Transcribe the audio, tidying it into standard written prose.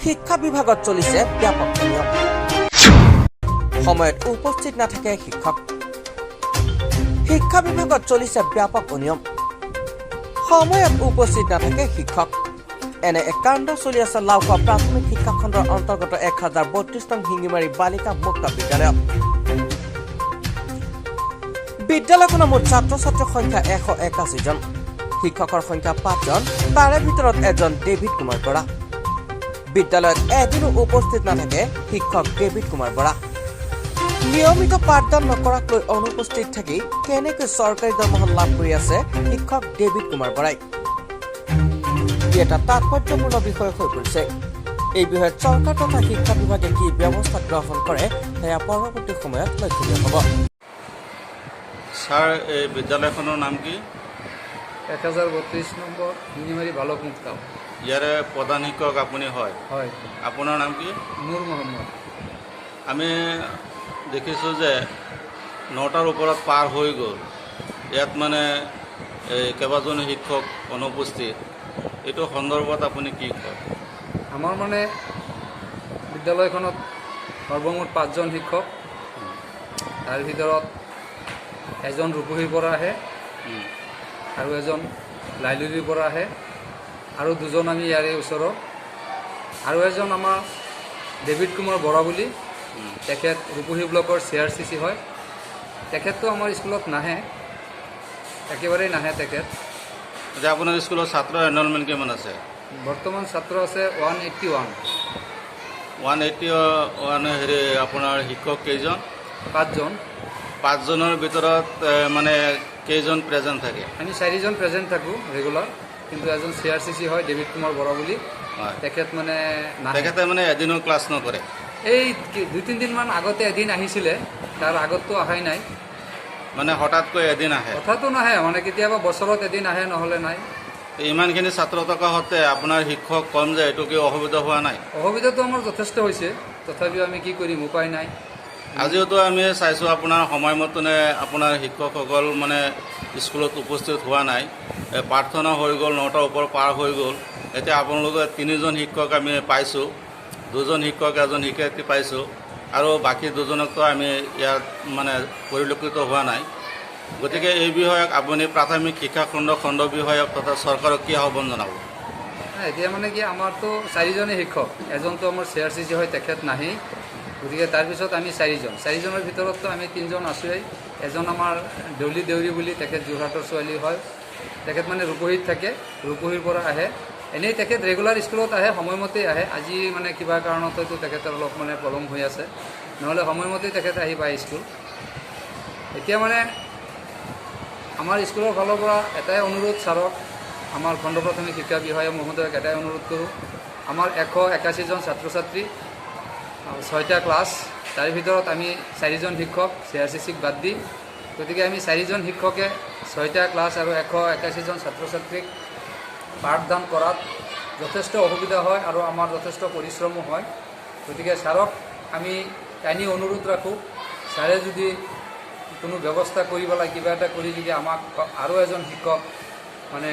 শিক্ষা বিভাগত চলিছে ব্যাপক অনিয়ম। সময়ত উপস্থিত নাথাকে শিক্ষক। শিক্ষা বিভাগত চলিছে ব্যাপক অনিয়ম। সময়ত উপস্থিত নাথাকে শিক্ষক। এনে এক কাণ্ড চলি আছে লাওখোৱা প্ৰাথমিক শিক্ষা খণ্ডৰ অন্তৰ্গত 1032 নং শিঙিমাৰী বালিকা মুক্ত বিদ্যালয়ত। বিদ্যালয়খনৰ মুঠ ছাত্ৰ ছাত্ৰীৰ সংখ্যা 181 জন। শিক্ষকৰ সংখ্যা পাঁচজন। তাৰে ভিতৰত এজন ডেভিড কুমাৰ বৰা। বিদ্যালয়ত এদিনো উপস্থিত নাথাকে শিক্ষক ডেভিড কুমাৰ বৰা। নিয়মিত পাঠদান নকৰাক লৈ অনুপস্থিত থাকি কেনেকৈ চৰকাৰী দৰমহা লাভ কৰি আছে শিক্ষক ডেভিড কুমাৰ বৰাই, ই এটা তাৎপৰ্যপূৰ্ণ বিষয় হৈ পৰিছে। এই বিষয়ত চৰকাৰ তথা শিক্ষা বিভাগে কি ব্যৱস্থা গ্ৰহণ কৰে, সেয়া পৰৱৰ্তী সময়ত লক্ষণীয় হ'ব। ছাৰ, এই বিদ্যালয়খনৰ নাম কি? 1032 নম্বৰ শিঙিমাৰী বালক মুক্ত। ইয়াৰে প্ৰধান শিক্ষক আপুনি হয়? হয়। আপোনাৰ নাম কি? নূৰ মহম্মদ। আমি দেখিছোঁ যে 9টাৰ ওপৰত পাৰ হৈ গ'ল, ইয়াত মানে এই কেইবাজনো শিক্ষক অনুপস্থিত। এইটো সন্দৰ্ভত আপুনি কি কয়? আমাৰ মানে বিদ্যালয়খনত সৰ্বমুঠ পাঁচজন শিক্ষক। তাৰ ভিতৰত এজন ৰূপহীৰ পৰা আহে আৰু এজন লাইলুৰিৰ পৰা আহে আৰু দুজন আমি ইয়াৰে ওচৰৰ আৰু এজন আমাৰ ডেভিড কুমাৰ বৰা বুলি, তেখেত ৰূপহী ব্লকৰ চি আৰ চি চি হয়। তেখেতটো আমাৰ স্কুলত নাহে, একেবাৰেই নাহে তেখেত। এতিয়া আপোনাৰ স্কুলত ছাত্ৰ এনৰলমেণ্ট কিমান আছে? বৰ্তমান ছাত্ৰ আছে 181। 181। হেৰি, আপোনাৰ শিক্ষক কেইজন? পাঁচজন। পাঁচজনৰ ভিতৰত মানে কেইজন প্ৰেজেণ্ট থাকে? আমি চাৰিজন প্ৰেজেণ্ট থাকোঁ ৰেগুলাৰ, কিন্তু এজন চি আৰ চি চি হয় ডেভিড কুমাৰ বৰা বুলি, তেখেত মানে নাহে। তেখেতে মানে এদিনো ক্লাছ নকৰে? এই 2-3 দিনমান আগতে এদিন আহিছিলে, তাৰ আগততো অহাই নাই। মানে হঠাৎকৈ এদিন আহে? হঠাতো নাহে, মানে কেতিয়াবা বছৰত এদিন আহে, নহ'লে নাই। ইমানখিনি ছাত্ৰ থকা সত্ত্বে আপোনাৰ শিক্ষক কম যে, এইটো কি অসুবিধা হোৱা নাই? অসুবিধাটো আমাৰ যথেষ্ট হৈছে, তথাপিও আমি কি কৰিম, উপায় নাই। আজিওতো আমি চাইছোঁ, আপোনাৰ সময়মতে আপোনাৰ শিক্ষকসকল মানে স্কুলত উপস্থিত হোৱা নাই। প্ৰাৰ্থনা হৈ গ'ল, 9টাৰ ওপৰ পাৰ হৈ গ'ল। এতিয়া আপোনালোকে তিনিজন শিক্ষক আমি পাইছোঁ, দুজন শিক্ষক এজন শিক্ষয়িত্ৰী পাইছোঁ আৰু বাকী দুজনকতো আমি ইয়াত মানে পৰিলক্ষিত হোৱা নাই। গতিকে এই বিষয়ক আপুনি প্ৰাথমিক শিক্ষা খণ্ড, খণ্ড বিষয়ক তথা চৰকাৰক কি আহ্বান জনাব? নাই, এতিয়া মানে কি, আমাৰতো চাৰিজনেই শিক্ষক, এজনটো আমাৰ চি আৰ চি চি হয়, তেখেত নাহেই। গতিকে তাৰপিছত আমি চাৰিজন, চাৰিজনৰ ভিতৰততো আমি তিনিজন আছোঁৱেই। এজন আমাৰ দেউলী দেউৰী বুলি, তেখেত যোৰহাটৰ ছোৱালী হয়। তেখেত মানে ৰূপহীত থাকে, ৰূপহীৰ পৰা আহে। এনেই তেখেত ৰেগুলাৰ স্কুলত আহে, সময়মতেই আহে। আজি মানে কিবা কাৰণত হয়তো তেখেতৰ অলপ মানে পলম হৈ আছে, নহ'লে সময়মতেই তেখেত আহি পায় স্কুল। এতিয়া মানে আমাৰ স্কুলৰ ফালৰ পৰা এটাই অনুৰোধ ছাৰক, আমাৰ খণ্ড প্ৰাথমিক শিক্ষা বিষয়া মহোদয়ক এটাই অনুৰোধ কৰোঁ। আমাৰ 181জন ছাত্ৰ ছাত্ৰী, ছয়টা ক্লাছ, তাৰ ভিতৰত আমি চাৰিজন শিক্ষক, চি আৰ চি চিক বাদ দি। গতিকে আমি চাৰিজন শিক্ষকে ছয়টা ক্লাছ আৰু 181জন ছাত্ৰ ছাত্ৰীক পাঠদান কৰাত যথেষ্ট অসুবিধা হয় আৰু আমাৰ যথেষ্ট পৰিশ্ৰমো হয়। গতিকে ছাৰক আমি টানি অনুৰোধ ৰাখোঁ, ছাৰে যদি কোনো ব্যৱস্থা কৰি পেলাই, কিবা এটা কৰি যদি আমাক আৰু এজন শিক্ষক মানে